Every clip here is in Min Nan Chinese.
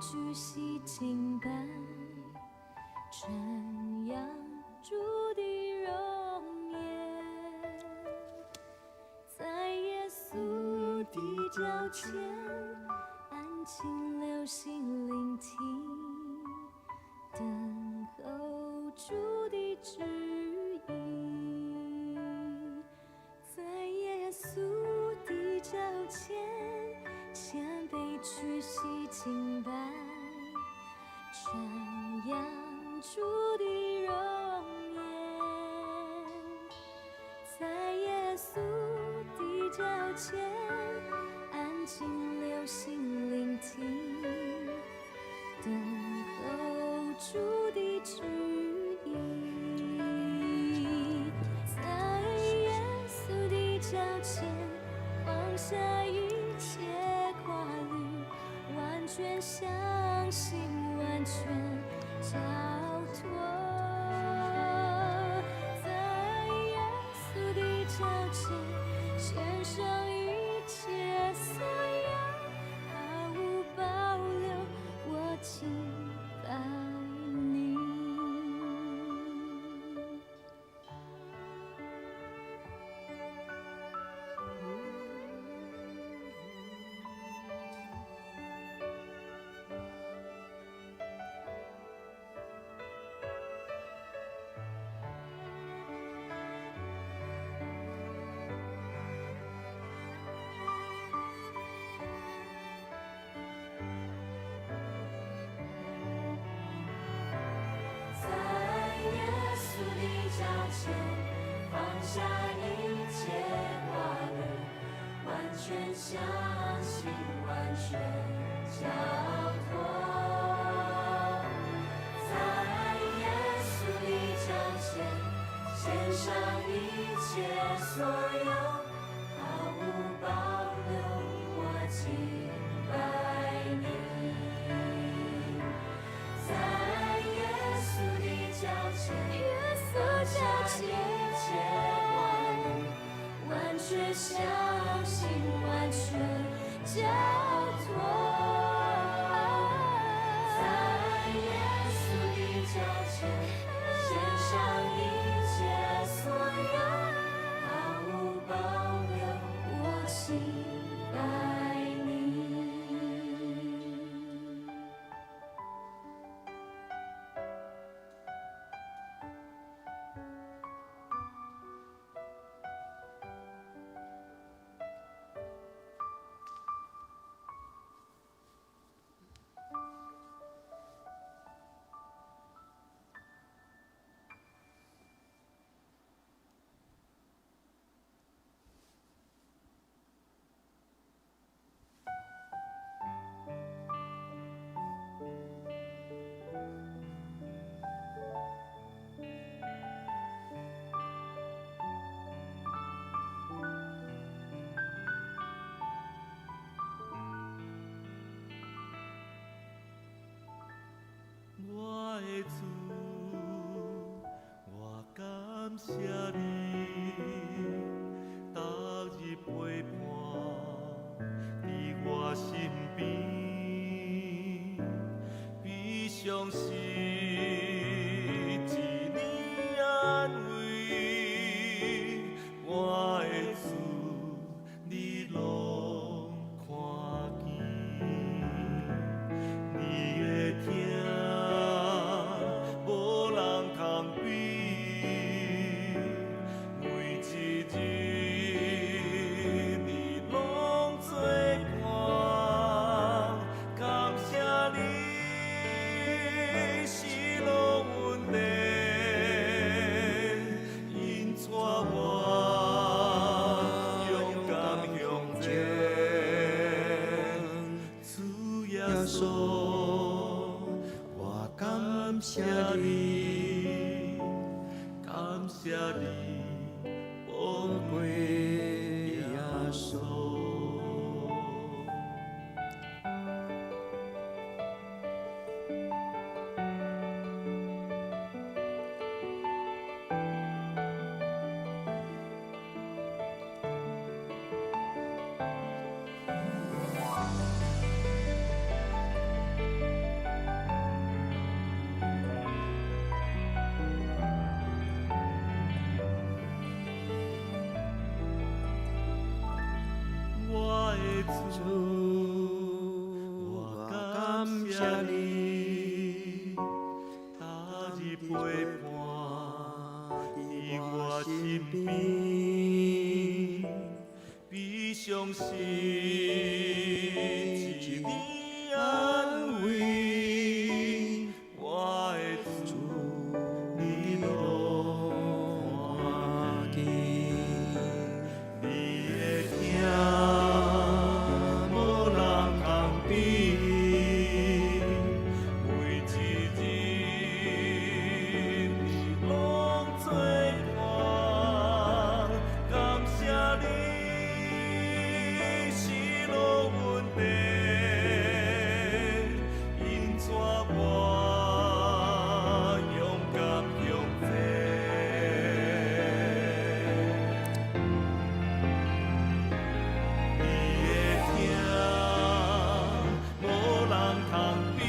屈膝敬拜，傳揚主的容顏，在耶穌的腳前，安靜留心聆聽，等候主的旨意，在耶穌的腳前，謙卑屈膝敬拜，傳揚主的容顏，在耶穌的腳前，安靜留心聆聽，等候主的旨意，在耶穌的腳前，放下一切掛慮，完全相信，完全交託。在耶穌的腳前，獻上一切所有，毫無保留，我敬拜你。在耶穌的腳前，放下一切掛慮，完全相信，完全交託。在耶穌的腳前，獻上一切所有，毫無保留，我敬拜你。在耶穌的腳前，耶穌腳前，一切掛慮，完全相信，完全交託。在耶穌的腳前，獻上一切所有，毫無保留，我敬拜你。我的主，我感謝你，逐日陪伴佇我身邊，悲傷時一暝安慰，我的主，你攏看見，你的疼無人通比，每一日你攏做伴，感謝你喜樂恩典，引帶我勇敢向前，主耶穌，我感謝你，感謝你，寶貴耶穌。相信，是你安慰，我的主，你攏看見，你的疼無人通比，每一日你攏做伴，感謝你喜樂恩典，引帶我勇敢向前。你的疼無人通比，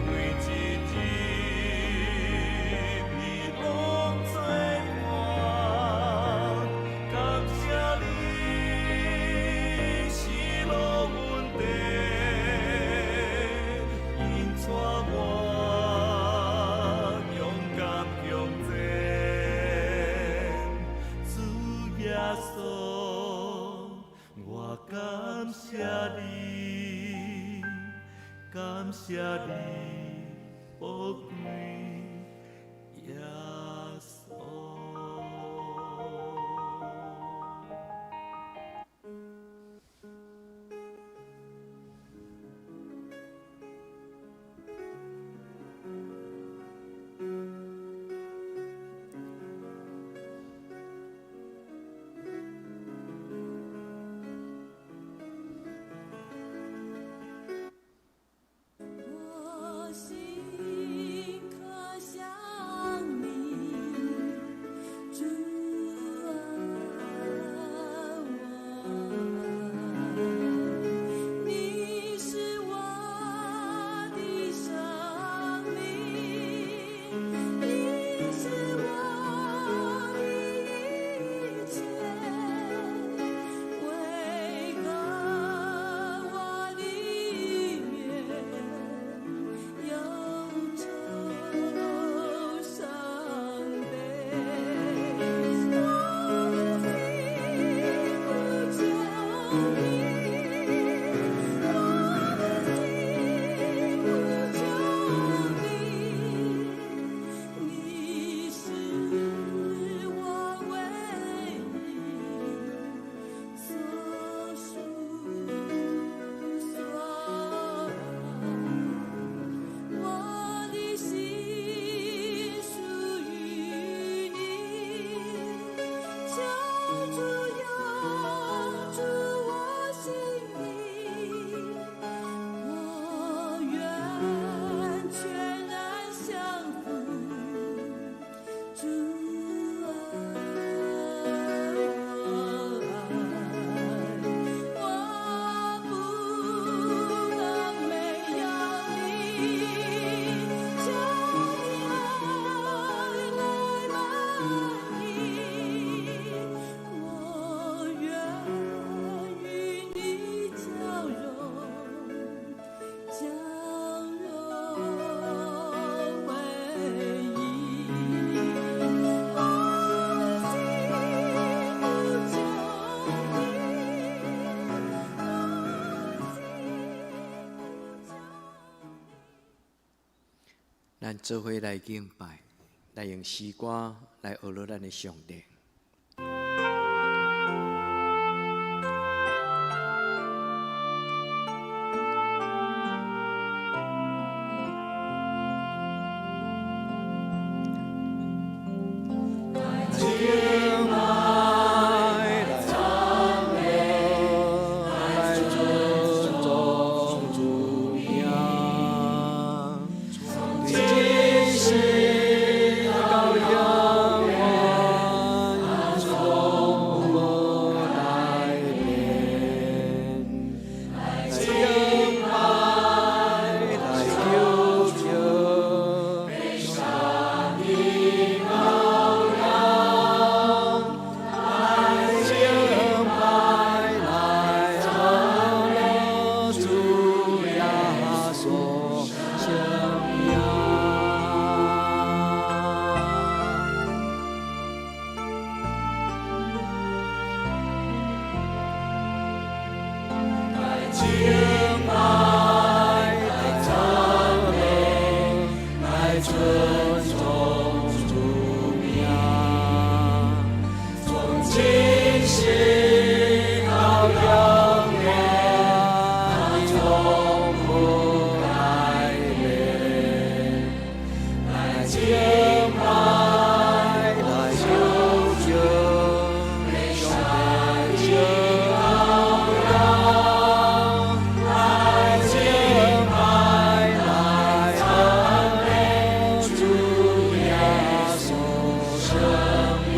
每一日你攏做伴，感謝你喜樂恩典，引帶我勇敢向前。主耶穌，我感謝你，感謝你寶貴耶穌。我心渴想你，主啊，我愛你是我的生命，你是我的一切，為何我裡面憂愁傷悲？我的心呼求你，我的心呼求你，你是我唯一所屬所愛。我的心屬於你，求主永住我心裡，我願全然降服，主啊，我愛，我不能沒有你，求你愛來滿溢，我願與你交融，交融為一。我的心呼求你，我的心呼求你。咱做伙來敬拜，來用詩歌來學樂咱的上帝。來尊重主名，從今世到永遠。敬拜來讚美，來尊崇主名，從今時到永遠，永不改變。來敬拜，來求救，上帝榮耀，來敬拜，來讚美主耶穌聖名。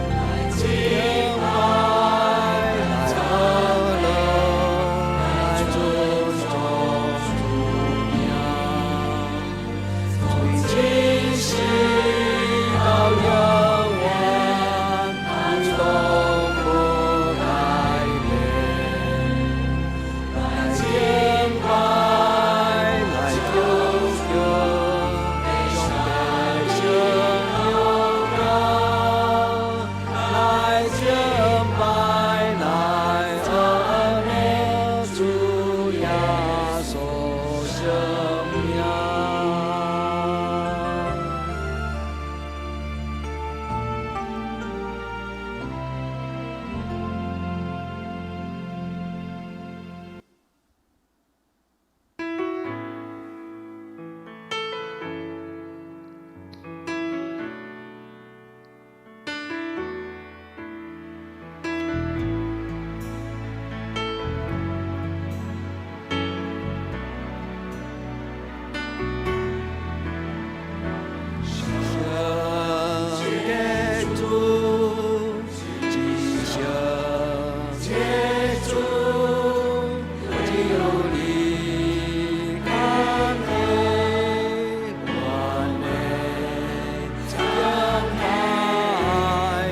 來敬拜，來讚美，來尊崇主名，從今時到永遠，永不改變。來敬拜，來求救，上帝榮耀，來敬拜，來讚美主耶穌聖名。聖潔主，至聖潔主，只有你敢為我的敬拜，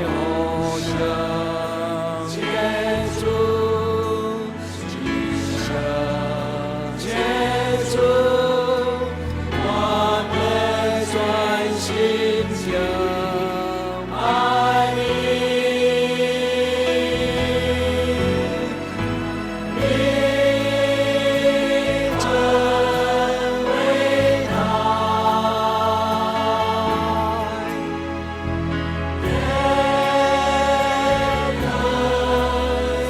哦，聖潔主，至聖潔主，我的專心敬拜你。你真偉大，天能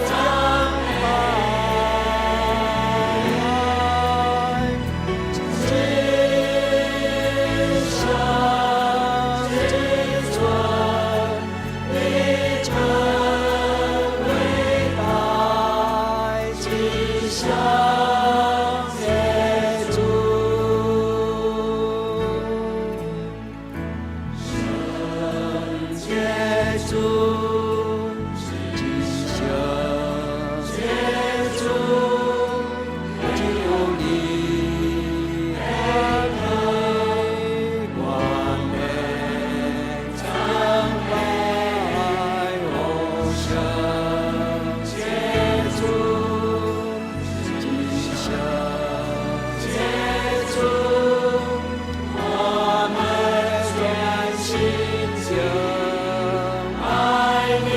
讚美，至聖至尊，你真偉大，至聖潔主。聖潔主，至聖潔主，只有你配我的敬拜，哦，聖潔主，至聖潔主，我們全心敬拜你。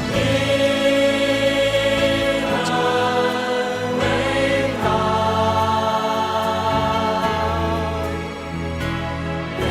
你真偉大，天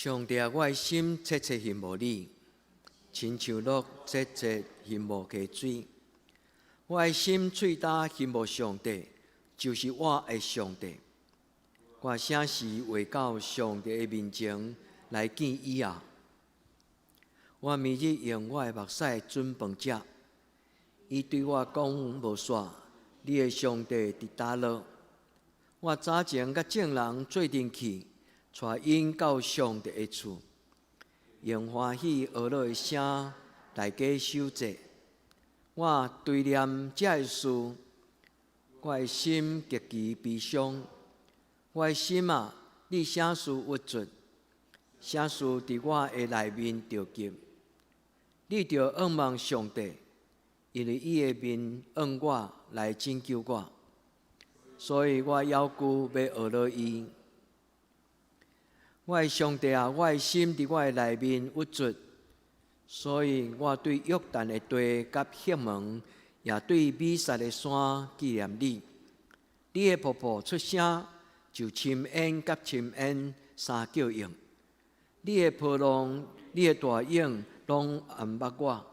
上帝啊，我的心切切羡慕你，親像鹿切切羨慕溪水。我的心喙焦羨慕上帝，就是我的上帝。我啥時會到上帝的面前來見伊啊？我明日用我的目屎準飯食。伊對我講無煞，你的上帝佇佗落？我早前佮眾人做陣去，帶𪜶到上帝的厝，用歡喜呵樂的聲來加守節。我追念這个事，我的心極其悲傷。我的心啊，你啥事鬱卒？啥事佇我的內面著急？你著仰望上帝，因為伊的面向我來拯救我，所以我猶閣欲呵咾伊。我的上帝啊，我的心佇我的內面鬱卒，所以我對約旦的地佮赫門，也對米薩的山紀念你。你的瀑布出聲，就深淵佮深淵相叫應。你的波浪，你的大湧，攏淹沒我。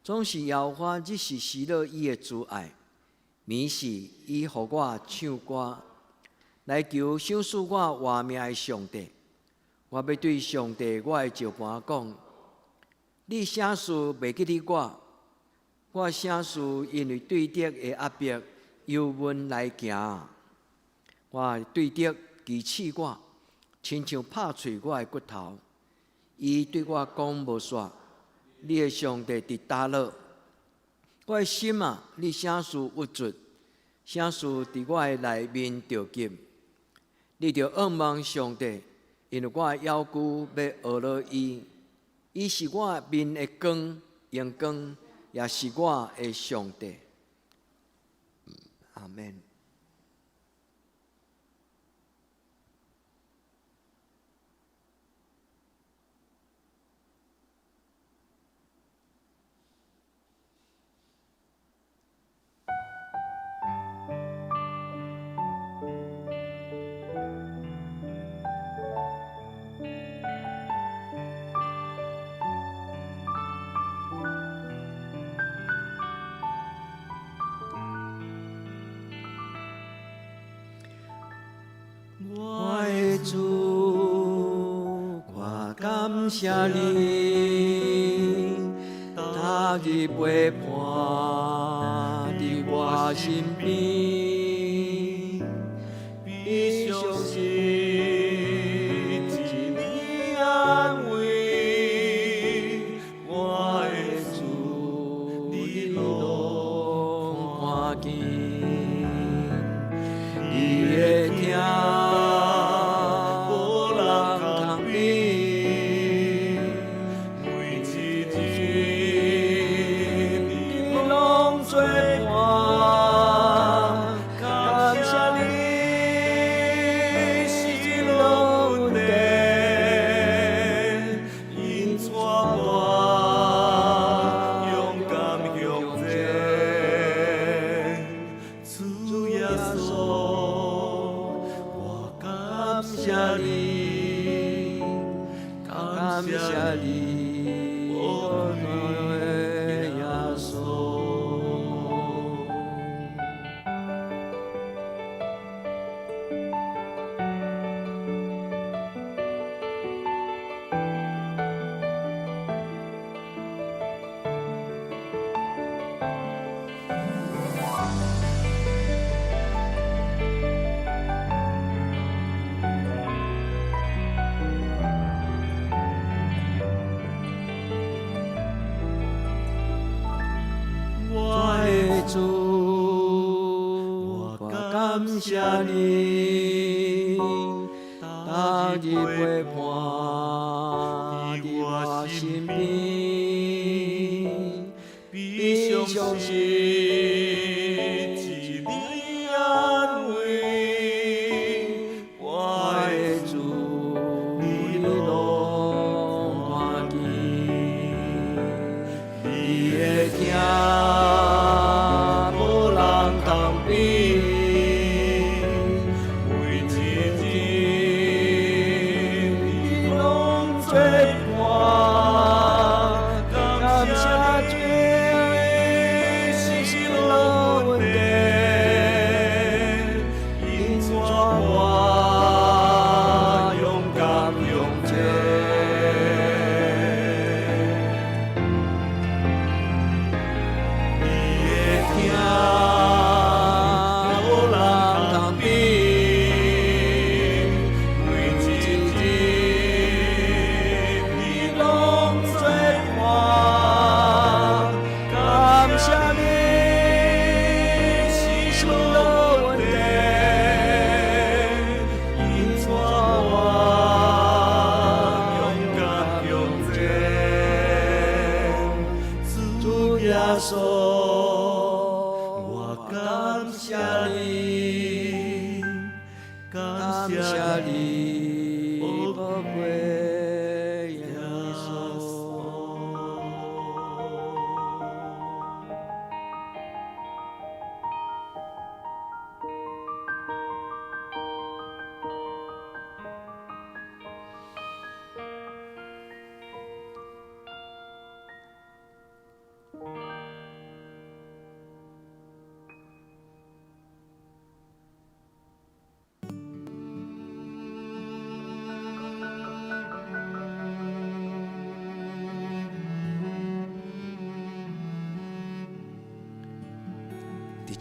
總是耶和華日時施落伊的慈愛，暝時伊予我唱歌，來求賞賜我活命的上帝。我欲對上帝我的石磐講：你啥事袂記得我？我啥事因為對敵的壓迫憂悶來行？我的對敵譏刺我，親像拍碎我的骨頭。伊對我講無煞，你的上帝佇佗落？我的心啊，你啥事鬱卒？啥事佇我的內面著急？你著仰望上帝，因為我猶閣欲呵咾伊。伊是我面的光，榮光，也是我的上帝。阿們。我的主，我感謝你，逐日陪伴佇我身邊，悲傷時一暝安慰，我的主，你你攏攏看見，你的疼無無人人通通比，比，每一日你你攏做伴，感感謝謝你你是是攏攏阮阮的的，引帶我勇敢向前，主耶穌，我感感謝謝你，你，感感謝謝你，你，我我的的耶耶穌。穌。我我的的主，主，我我感感謝謝你，你，逐逐日日陪陪伴伴佇我佇我身身邊，邊，悲悲傷傷時時一暝安慰，我我的的主，主，你你攏攏看看見，見，你你的的疼疼無無人人通通比，比，每一日你你穌，我感謝你，感感謝謝你，你，寶貴耶耶穌。穌。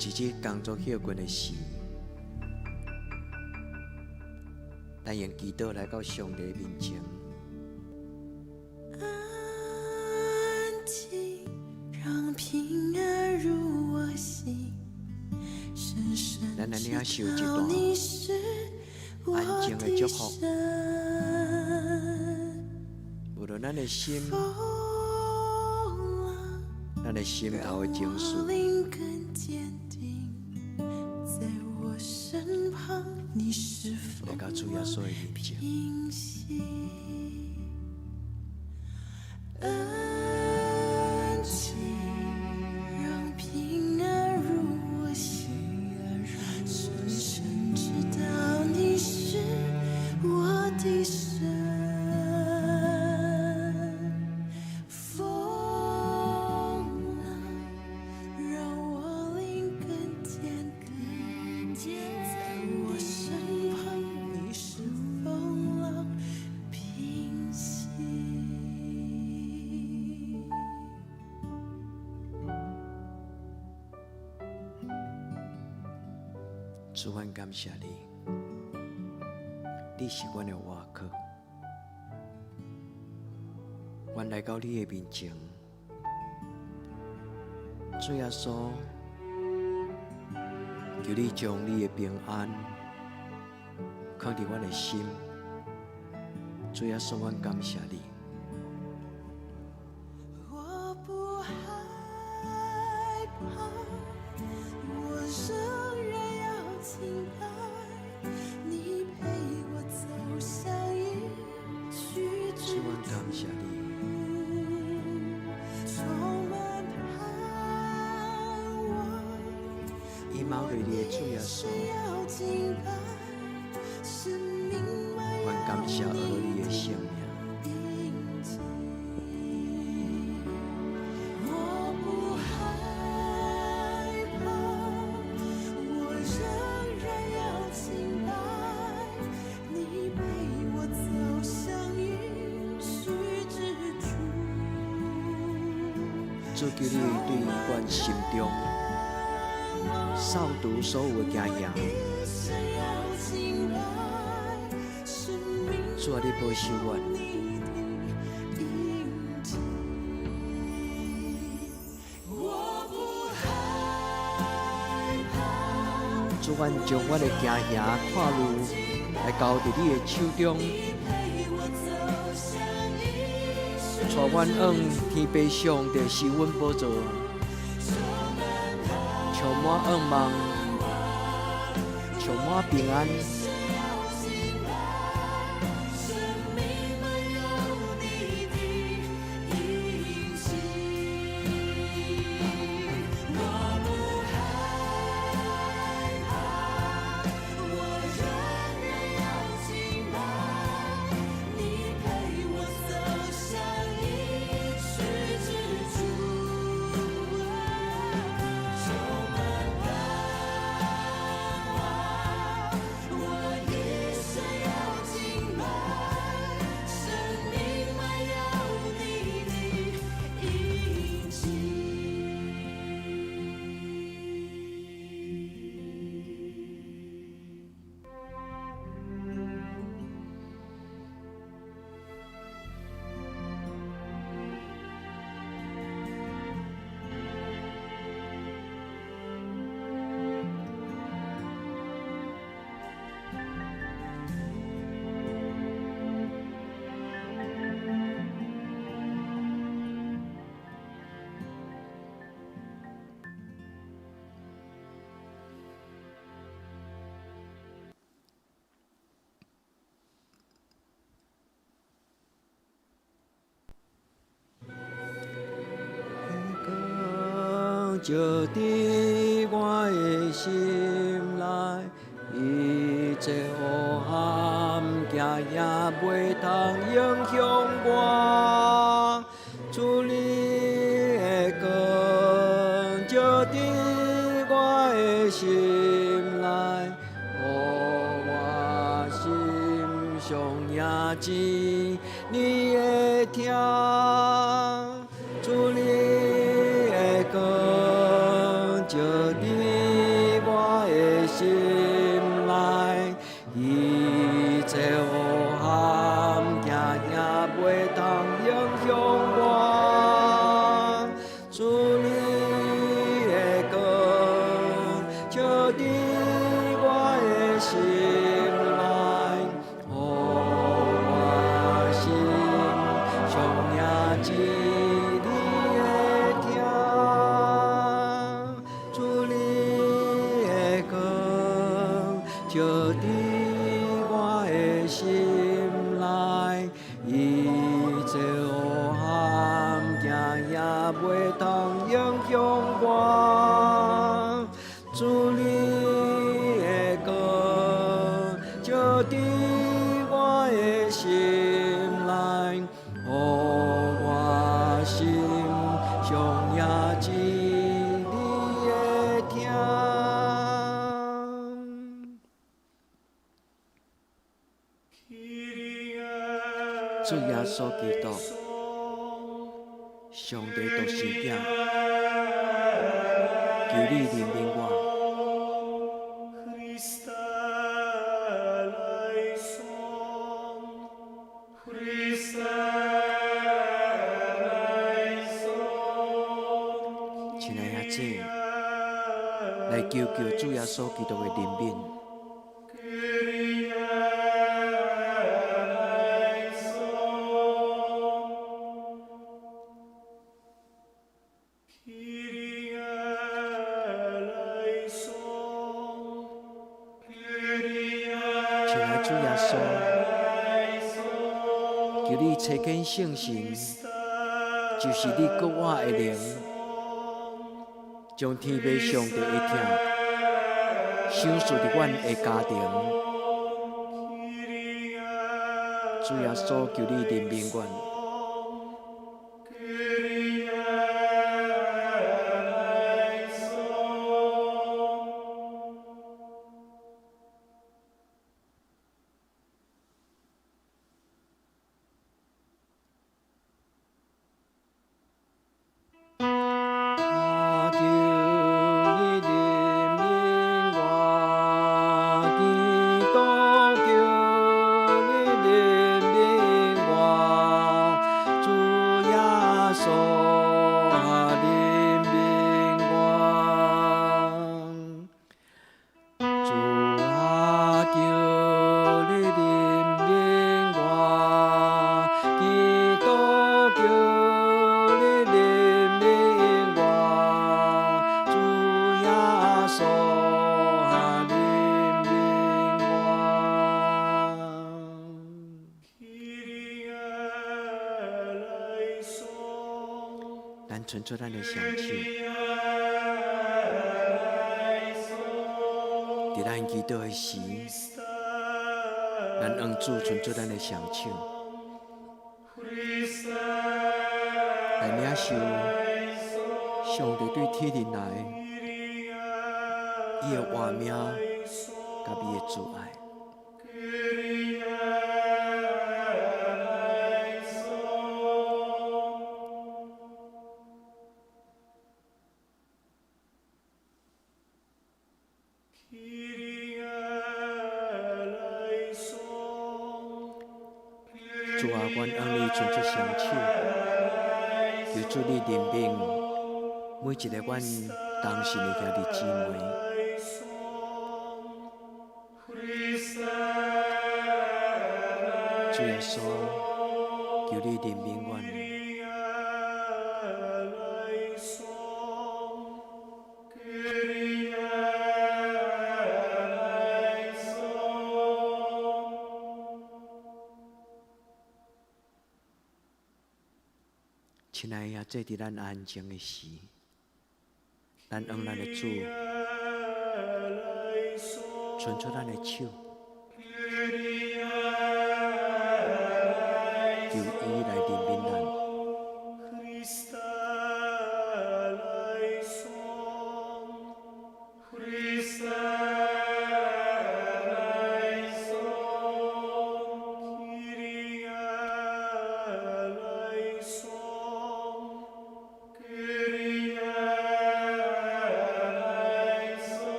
佇一日工作歇睏的時，咱用祈禱來到上帝面前。安靜，讓平安入我心，深深咱來領受知一段道你是我安靜的的祝福。神。無論咱的心、風浪咱的心頭的情讓我緒，靈更堅定，在我身旁，你是來風到主耶穌的面前。平息。安靜，讓平安入我心，深深知道你是我的神。風浪讓我靈更堅定，在我身旁，你是風浪平息。主，阮感謝你，你是阮的倚靠。阮來到你的面前，主耶穌，求你將你的平安放佇阮的心。主耶穌，阮感謝你。我不害怕，我仍然要敬拜你，陪我走向應許主，之阮感謝你。充滿盼望。以馬內利的主耶穌，要敬拜，生命滿阮感謝阿羅你的聖名。印記。我不害怕，我仍然要敬拜你，陪我走向應許之處。主，求你對阮心中掃除所有的驚嚇。一生要敬拜，生命主啊，你保守阮，你的印記。我不害怕，主，阮將阮的驚嚇看慮來交佇你的手中，你陪我走向應許帶阮往天父上帝施恩寶座，充滿向望，充滿平安。生命滿有你的印記。我不害怕，我仍然要敬拜你，陪我走向應許之處。充滿盼望，我照佇我的心內，一切黑暗驚也袂通影響我。主你的光照佇我的心內，予我心上迎接你的疼。主你的光照佇我的心內，一切黑暗驚也袂通影響我。主你的光照佇我的心內，予我心上迎接你的疼。主你的光照佇我的心內，一切黑暗驚也袂通影響我。主你的光照佇我的心內，予我心上迎接你的疼。主耶穌基督，上帝獨生子，求你憐憫我。 Χριστέ ελέησον, Χριστέ ελέησον. 親愛的兄弟，來求求主耶穌基督的憐憫。 Κύριε ελέησον. Κύριε ελέησον. Κύριε 親愛的主耶穌，求你差遣聖神，就是你佮我的靈，將天父上帝的疼賞賜佇阮的家庭。主耶穌，求你憐憫阮。 Κύριε ελέησον. 啊，求你憐憫我，基督求你憐憫我，主耶穌啊，憐憫我。主啊，求你憐憫我，基督求你憐憫我，主耶穌啊，憐憫我。 Κύριε ελέησον. 咱伸出咱的雙手，佇咱祈禱的時，咱向主伸出咱的雙手，來領受上帝對天靈來伊的活命佮伊的慈愛。 Κύριε ελέησον. Κύριε ελέησον. 主啊，阮向你伸出雙手，求主你憐憫每一个阮同信的兄弟姊妹。 Χριστέ 主耶穌，求你憐憫阮。 Κύριε ελέησον. Κύριε ελέησον. 親愛的，這佇咱安靜的時，咱向咱的主，伸出咱的手，求伊來憐憫咱。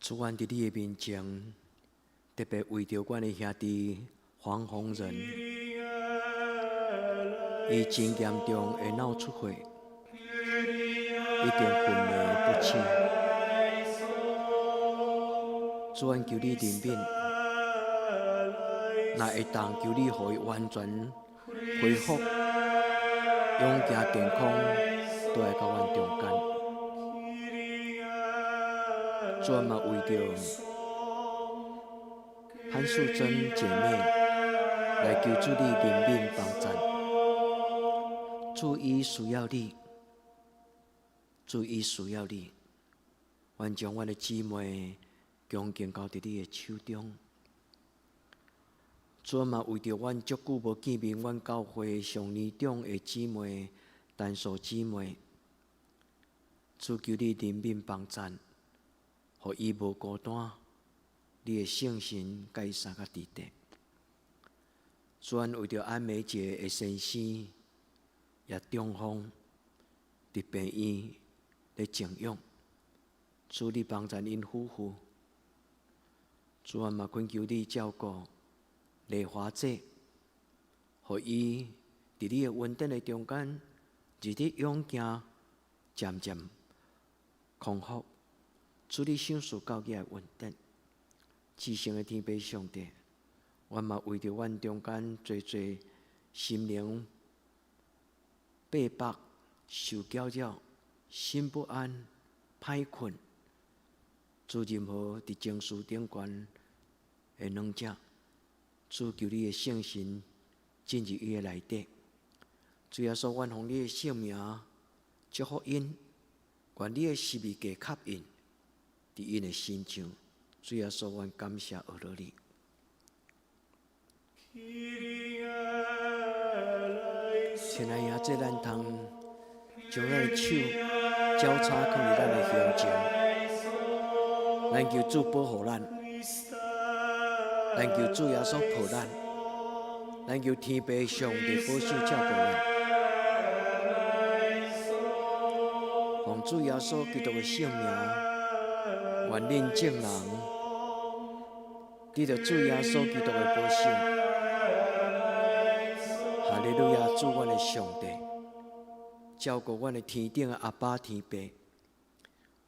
主，阮佇你的面前，特別為著阮的兄弟黃宏仁，伊真嚴重的腦出血，已經昏迷不醒。主，阮求你憐憫，若會當求你予伊完全恢復，勇健健康，倒來到阮中間。主嘛為著潘素貞姐妹來求主你憐憫幫贊，主伊需要你，主伊需要你，阮將阮的姊妹恭敬交佇你的手中。主嘛為著阮足久無見面，阮教會上年長的姊妹陳素姊妹，主求你憐憫幫贊，予伊無孤單，你的聖神佮伊相佮佇底。主阮為著安美姐的先生也中風，佇病院咧靜養，主你幫贊𪜶夫婦。主阮嘛懇求你照顧麗華姐，予伊佇你的恩典的中間，日日勇行，漸漸康復。主你賞賜到伊的恩典，至聖的天父上帝，阮嘛為著阮中間濟濟心靈被迫受攪擾、心不安、歹睏，主任何佇情緒頂懸的軟者，主求你的聖神進入伊的內底。主耶穌，阮奉你的聖名祝福𪜶，願你的十字架吸引佇𪜶的身上。主耶穌，阮感謝阿羅你。親愛的兄，這咱通將咱的手交叉囥佇咱的胸前，咱求主保護咱，咱求主耶穌抱咱，咱求天父上帝保守照顧咱，奉主耶穌基督的聖名，願恁眾人得著主耶穌基督的保守。哈利路亞，主阮的上帝，照顧阮的天頂的阿爸天父，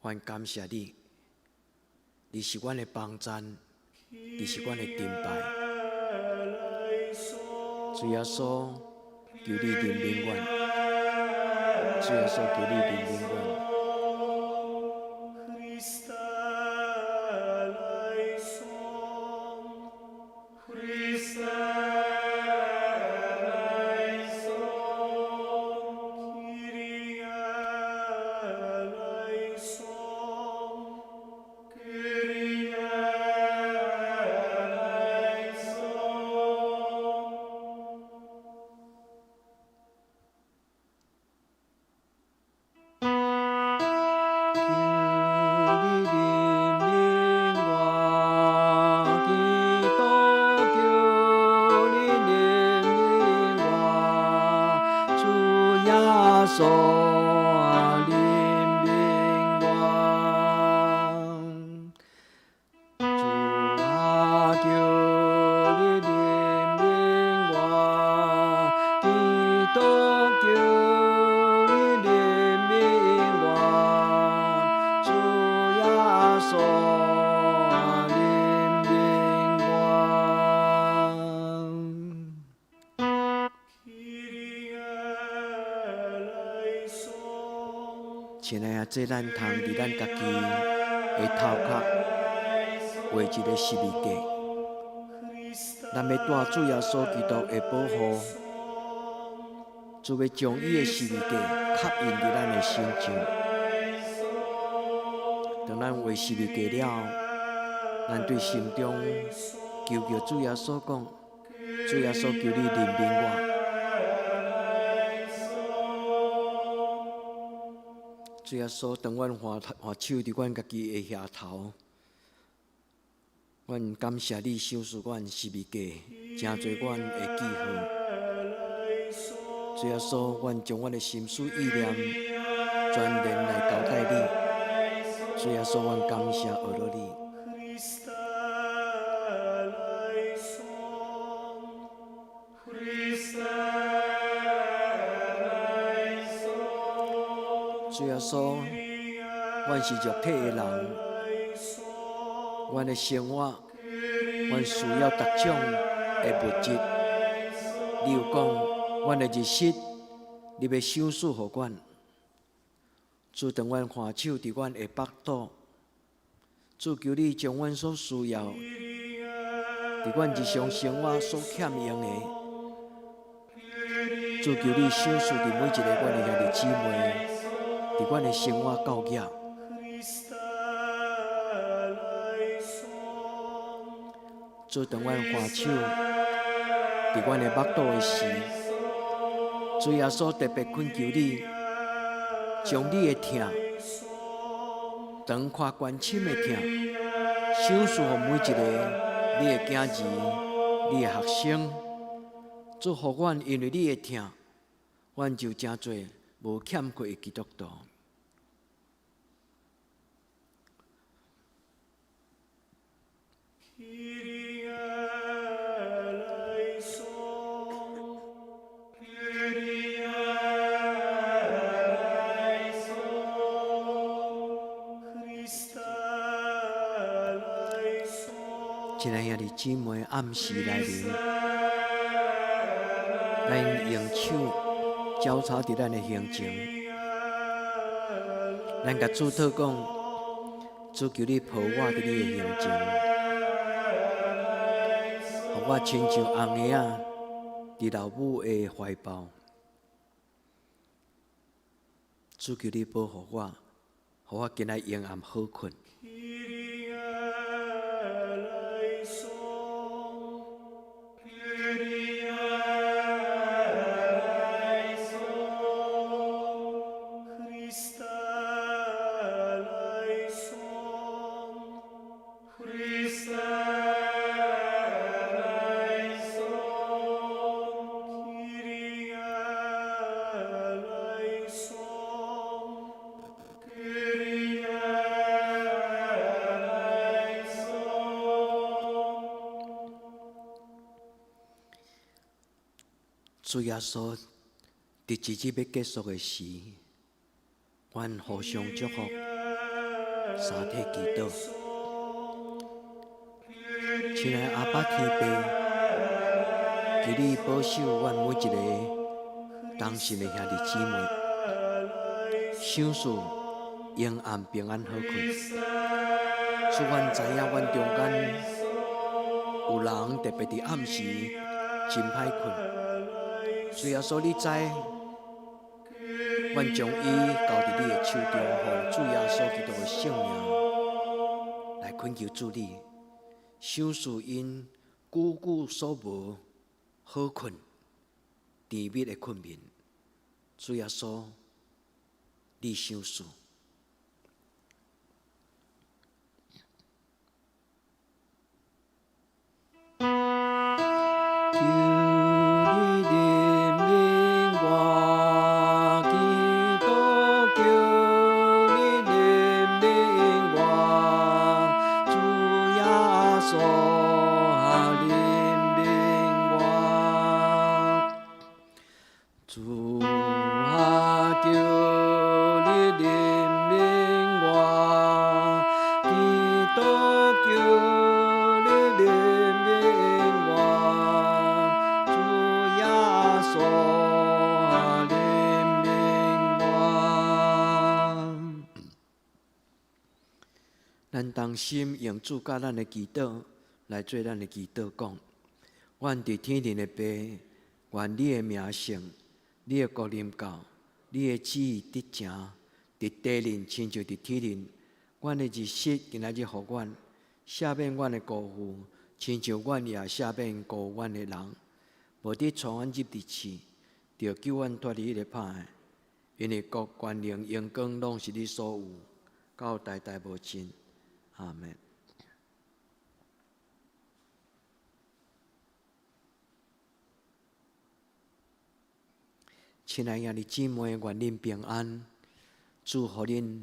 阮感謝你，你是阮的幫贊，你是阮的盾牌。主耶穌，求你憐憫阮，主耶穌，求你憐憫阮。親愛的，這咱通佇咱家己的頭殼畫一個十字架，咱欲帶主耶穌基督的保護，主欲將伊的十字架刻印佇咱的心上。當咱畫十字架了，咱對心中求叫主耶穌講：主耶穌，求你憐憫我。主耶穌，當阮橫手佇阮家己的額頭，阮感謝你賞賜阮十字架，成做阮的記號。主耶穌，阮將阮的心思意念全然來交代你。主耶穌，阮感謝阿羅你。主耶穌，阮是肉體的人，阮的生活，阮需要各種的物質。你有講，阮的日食，你欲賞賜予阮。主，當阮橫手佇阮的腹肚，主求你將阮所需要，佇阮日常生活所欠用的，主求你賞賜佇每一個阮的兄弟姊妹，佇阮的生活教業。主，當阮橫手佇阮的腹肚的時，主耶穌特別懇求你，將你的疼，長闊關深的疼，賞賜予每一個你的囝兒、你的學生。主，予阮因為你的疼，阮就成做無欠缺的基督徒。親愛兄弟姊妹，暗時來臨，咱用手交叉佇咱的胸前，咱共主禱講：主，求你抱我佇你的胸前，予我親像紅嬰仔佇老母的懷抱。主，求你保護我，予我今仔夜暗好睏。主耶穌佇一日欲結束的時，阮互相祝福，三體祈禱。親愛阿爸天父，求你保守阮每一个同心的兄弟姊妹，賞賜永暗平安好睏。主，阮知影阮中間有人特別佇暗時真歹睏。主耶穌，你知，阮將伊交佇你的手中，奉主耶穌基督的聖名來懇求主你，賞賜𪜶久久所無好睏、甜蜜的睏眠。主耶穌，你賞賜。求你憐憫我，基督，求你憐憫我，主耶穌憐憫我，主啊，求你憐憫我，基督，求你憐憫我，主耶穌憐憫我。咱同心用主教咱的祈禱來做咱的祈禱，講：阮佇天頂的父，願你的名聖，你的國臨到，你的旨意得成，佇地面親像佇天頂。阮的日食今仔日予阮，赦免阮的辜負，親像阮也赦免辜負阮的人。無得帶阮入佇試，著救阮脫離彼个歹的。因為國權能榮光攏是你所有，到代代無盡。阿門。親愛兄弟姊妹，願恁平安，主予恁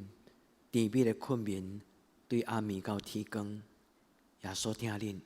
甜美的困眠，對暗暝到天光，耶穌疼恁。